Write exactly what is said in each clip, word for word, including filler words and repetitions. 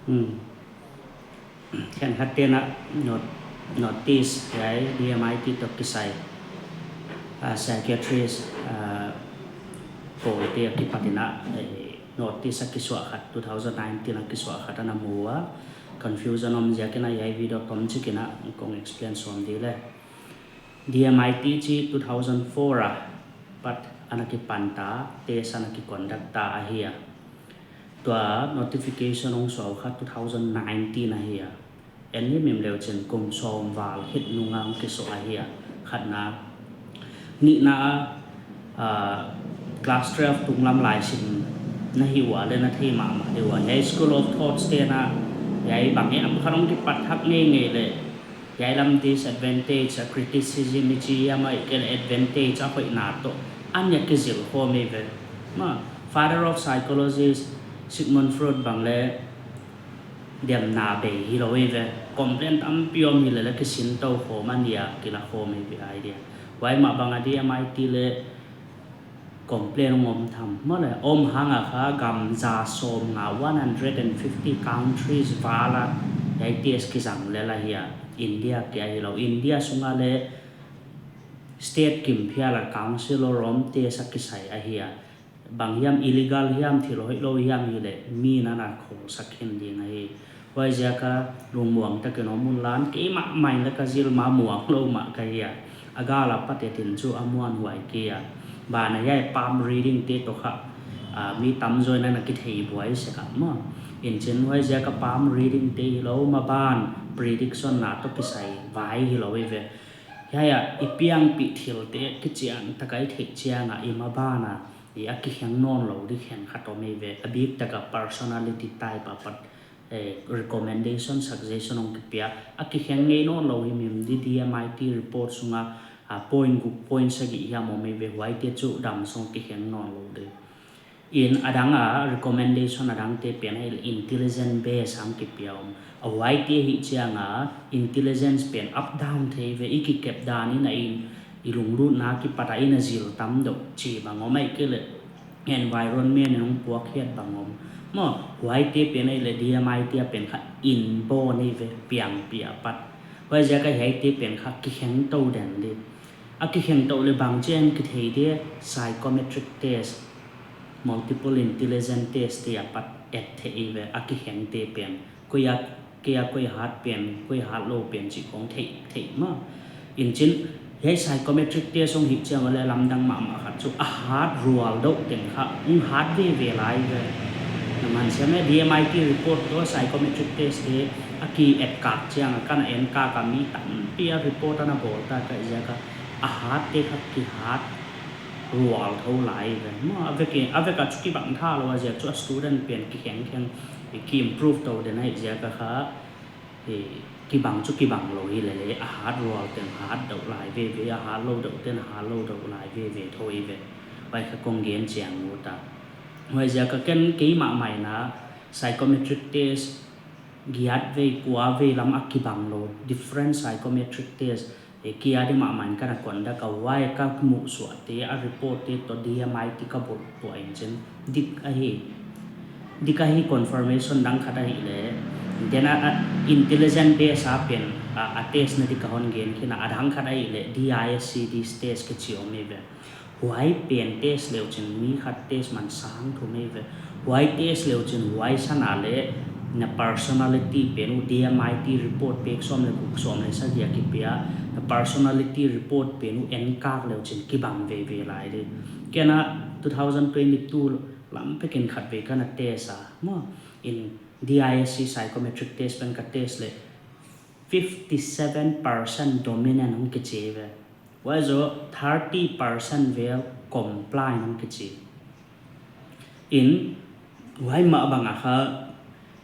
Hmm. Khenkhat te'n a not-, notice hiai D M I T toh kisai, ah, psychiatrist, ah, pawl te akipat in a, eh, notice a kisuah khat, two thousand nineteen a kisuah khat ana mu a, confusion om ziak in a hiai video tomchik in a kong explain sawm di le. D M I T chi two thousand four a pat ana kipan ta, test ana kiconduct ta ahi a. Tua notification hong suah kha two thousand nineteen ahi a. En himhim leu chin kum sawm val hit nung a hong kisuah ahi a. Khatna. Nihna a, ah, class twelve tunglam laisim na hi ua le na thei mahmah di ua. Hiai school of thoughts te'n a, hiai bang hiam khat hong kipat thak ngeingei le, hiai lam disadvantage a, criticism i chi hiam ahihkeileh advantage a hoihna toh a nia kizil khawm eive. Ma, father of psychologists Sigmund Freud bang le demna bei hilou eive. Complain tampi om hi le le kisin tou khawm a nia kila khawm eive idea. Huai mah bang a D M I T le complain om tham. Maw le, om hang a kha gam za sawmnga, one hundred and fifty countries val a hiai test kizang lel ahi a. India kia hilou. India sung a le state kim phial a council a om test a kisai ahi a. Bang hiam illegal hiam thil hoihlou hiam hi le mi na na khol sak khin ding ahi. Huaiziak a lungmuang takin om un lan, keimah mah in le ka zil mah muang lou mah ka hi a. A gal a pat et in chu a muanhuai kei a. Banah hiai palm reading te toh kha, ah, mi tamzaw in a na kithei buai sek a maw. In chin huaiziak a palm reading te hilou, maban prediction na toh kisai vai hilou eive. Hiai a i piangpih thil te kichian tak a i theih chiang a i maban a, i a kikheng nawnlou di khenkhat om eive. A biktak a personality type a pat eh, recommendation, suggestion hong kipia, a kikheng ngei nawnlou himhim di D M I T report sung a, ah, point guk, point sagih hiam om eive, huaite chu dam sung kikheng nawnlou di. In a dang a recommendation a dang te pen hi intelligence base hong kipia om. A huaite hi chiang a intelligence pen up down thei ve, i kikep dan in a in, i lunglutna kipat a in a zil tam deuh chi bang om ahihkeileh environment in hong puak hiat bang om. Maw, huaite pen ahih leh D M I T a pen kha inborn eive, piangpih a pat. Huaiziak a hiaite pen kha kikheng tou den di. A kikheng tou leh bangchi'n kithei di, psychometric test, multiple intelligence test te a pat et theih eive, a kikheng te pen. Koi a, kei a koi hat pen, koi hatlou pen chih khong theih, theih maw. In chin, hiai psychometric test hong hih chiang a leh lamdang mahmah khat chu a hat rual deuh teng kha, hong hat veve lai ve. Na man siam e, D M I T report toh psychometric test te a ki et kak chiang a, ka na en kak a mi tampi a report ana bawl ta ka ziak a, a hat te kha kihat rual thou lai ve. Maw, a vek a, a vek a chu kibang thalou a ziak chu a student pen kikheng kheng, ki improve tou den ahih ziak a kha, eh, kibang chu kibang lou hi lele, a hat rual ten hat deuh lai veve, a hatlou deuh ten hatlou deuh lai veve thou eive. Huai kha kong gen chiang ut a. Huaiziak a ken keimah mah in a psychometric test giat vei, kua vei lam a kibang lou, different psychometric test, eh, kia di mahmah in ka na conduct a, huai ka muhsuah te, a report te toh D M I T ka bawlh tuah in chin. Dik ahi. Dik ahi confirmation dang khat ahih leh. Then a, a intelligence base a pen, a, a test na di ka hon gen khin a, a dang khat ahih leh D I S C D test kichi om eive. Huai pen test leu chin mi khat test man sang thum eive. Huai test leu chin huai san a leh na personality pen uh D M I T report pek sawm leh guk sawm leh sagih a kipia, na personality report pen uh en kak leu chin kibang veve lai di. Ken a two thousand twenty-two lam pekin khat vei ka na test a. Maw, in D I S C psychometric test pen ka test leh fifty seven percent dominant hong kichi ve. Huai zoh thirty percent vel compliant hong kichi. In, huai mah bang a kha,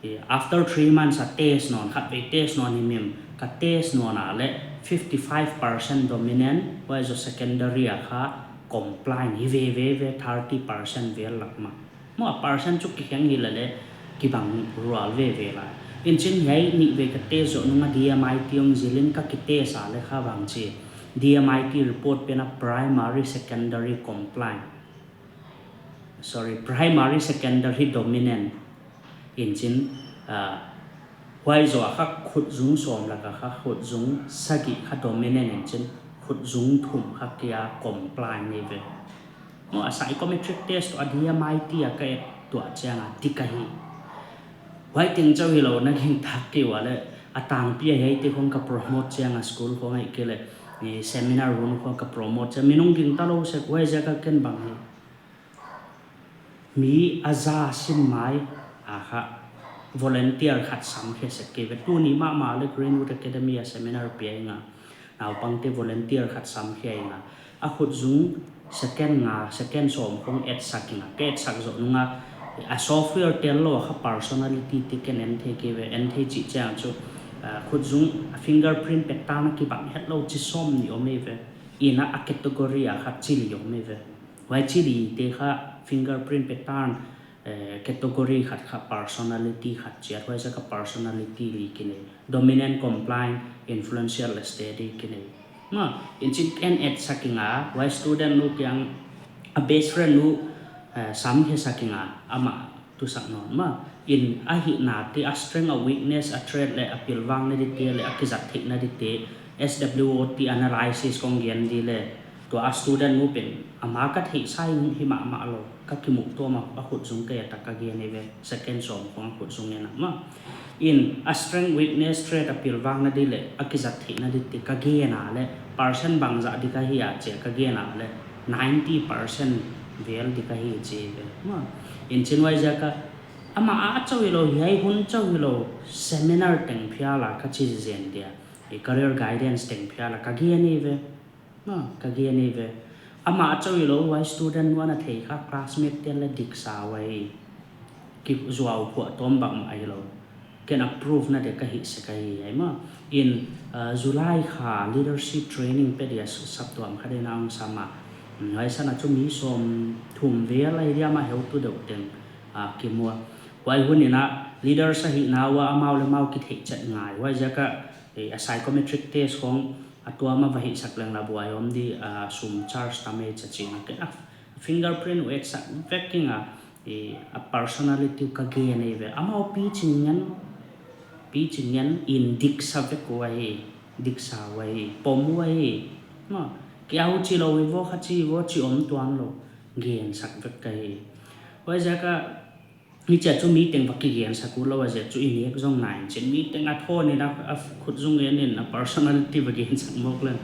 eh, after three months a test nawn, khat vei test nawn himhim, ka test nawn a leh fifty five percent dominant, huai zoh secondary a kha compliant hi veve ve, thirty percent vel lak mah. Maw, a percent chu kikheng hi lele, kibang rual veve lai. In chin hiai nih vei ka test zoh nung a D M I T hong zil in ka kitest a leh kha bangchi. D M I T report pen a primary secondary compliant. Sorry, primary secondary dominant. In chin Ah, huai zoh a kha khutzung sawm lak a kha khutzung sagih kha dominant in chin, khutzung thum kha kia comply nei ve. Maw, a psychometric test a D M I T a ka et tuah chiang a dik ahi. Huai teng chauh hilou, na gintak kei ua leh, a tangpi a hiaite khong ka promote chiang a, school khong ahihkeileh, eh, seminar hun khong ka promote chiang, mi nung gingta lou sek, huaiziak a ken bang hi. Mi a za sim mai a kha volunteer khat sam khe sek kei ve. Tuni mahmah leh Greenwood Academy a seminar pia ing a, naupangte volunteer khat sam khe ing a. A khutzung second nga, second sawm khong etsak ing a. Ka etsak zoh nung a, a software tel lou a kha personality te ken en thei kei ve, en thei chih chiang chu, ah, khutzung fingerprint pattern a kibang hetlou chi sawmnih om ei ve. Ina a category a kha chi li om ei ve. Huai chi lite kha fingerprint pattern, eh, category khat kha personality khat chiat, huaiziak a personality li kinei. Dominant, compliant, influential, steady kinei. Maw, in chin ken etsak ing a, huai student nu kiang a best friend nu, eh, sam khe sak ing a, amah tu sak nawn maw. In a hihnate, a strength, a weakness, a threat leh a pilvang na dite leh a kizat theihna dite, S W O T analysis khong gen di leh, tua a student nu pen, ama ka theihsa hi mahmah lou, ka kimuh tuam a, a khutzung ka et a ka gen ei ve, second sawm khong a khutzung en a maw. In a strength, weakness, threat, a pilvang na di leh a kizat theihna dite ka gen a leh, percent bangzah di ka hi a chih ka gen a leh, ninety percent vel di ka hi chi ve maw. In chin huaiziak a, amah a chauh hilou, hiai hun chauh hilou, seminar teng phial a ka chi zen dia, i career guidance teng phial a ka gen ei ve. Maw, ka gen ei ve. Amah chauh hilou, huai student nu a na thei kha classmate te leh diksa uai. Kizuau phuah tuam bang mah hilou. Ken approve na dek ka hi sek ahi ai maw. In, uh, July kha leadership training pe dia saptuam kha dena ong sam a. Hmm, huai san a chu mi sawmthum vel ahi dia, amah heutu deuh teng, ah, kimu a. Huai hun in a leaders ahihna ua amau leh amau kitheih chet ngai. Huaiziak a, eh, a psychometric test khong a tuam a va hihsak leng leh buai om di, ah, sum charge tam ei chia chin a, ken a fingerprint uh etsak vek ing a, eh, a personality uh ka gen ei ve. Amau pi ching ngen, pi ching ngen in diksa vek uai, diksa uai, pom uai. Maw, kia uh chi lou i vo kha chi vo chi om tuan lou, gensak vek ka hi. Huaiziak a, mi chia chu mi teng va kigensak utlou a ziak chu i nek zong nai in chin, mi teng a thawn in a, a khutzung en in a personality va gensak mawk leng,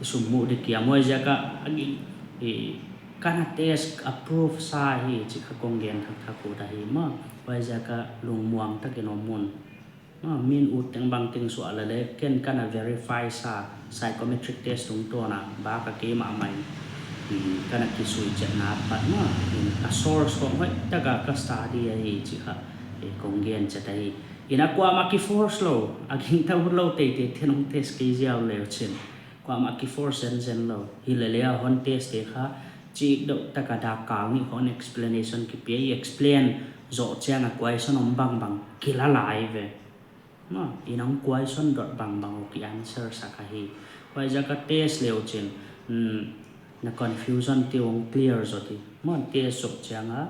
i sum muh di kia. Huaiziak a, a gi, i, ka na test approve sa hi chih kha kong gen thakthak ut ahi maw. Huaiziak a lungmuang tak in om un. Ah, min ut teng bang teng suah leh leh, ken ka na verify sa, psychometric test tungtawn a, bak a keimah mah in, hmm, ka na kisui chetna apat maw, in a source khong hoihtak a ka study ahi chih kha, eh, kong gen chet ahi. In a kuamah ki force lou, a gingta utlou teitei te'n hong test kei ziau leu chin. Kuamah ki force zenzen lou. Hilele a hon test te kha, chik deuh tak a dak kal nih hon explanation kipia, i explain zoh chiang a question om bangbang kila lai ve. Maw, i nang question dot bangbang uh ki answer sak ahi. Huaiziak a test leu chin, hmm, na confusion te uh hong clear zaw di. Maw, test zoh chiang a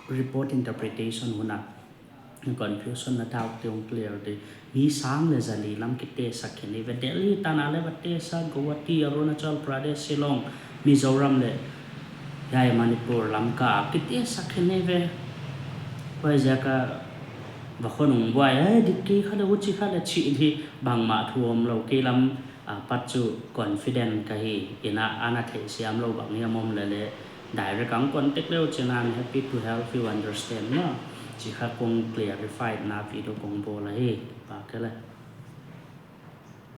report interpretation hun a na confusion na doubt te uh hong clear di. Mi sang leh zali lam ki test sak khin ei ve. Delhi tan a leh va test a, Guwahati, Arunachal Pradesh, Shillong, Mizoram leh hiai Manipur, Lamka ki test sak khin ei ve. Huaiziak a va khonung buai, eh, dik kei kha leh, huchi kha leh chih di bangmah thu omlou, kei lam apat chu confident ka hi. In a, ana theihsiam lou bang hiam om leh leh, direct hong contact leu chin, I'm happy to help you understand maw. Chih kha kong clarify na video kong bawl ahi. Pa ke leh.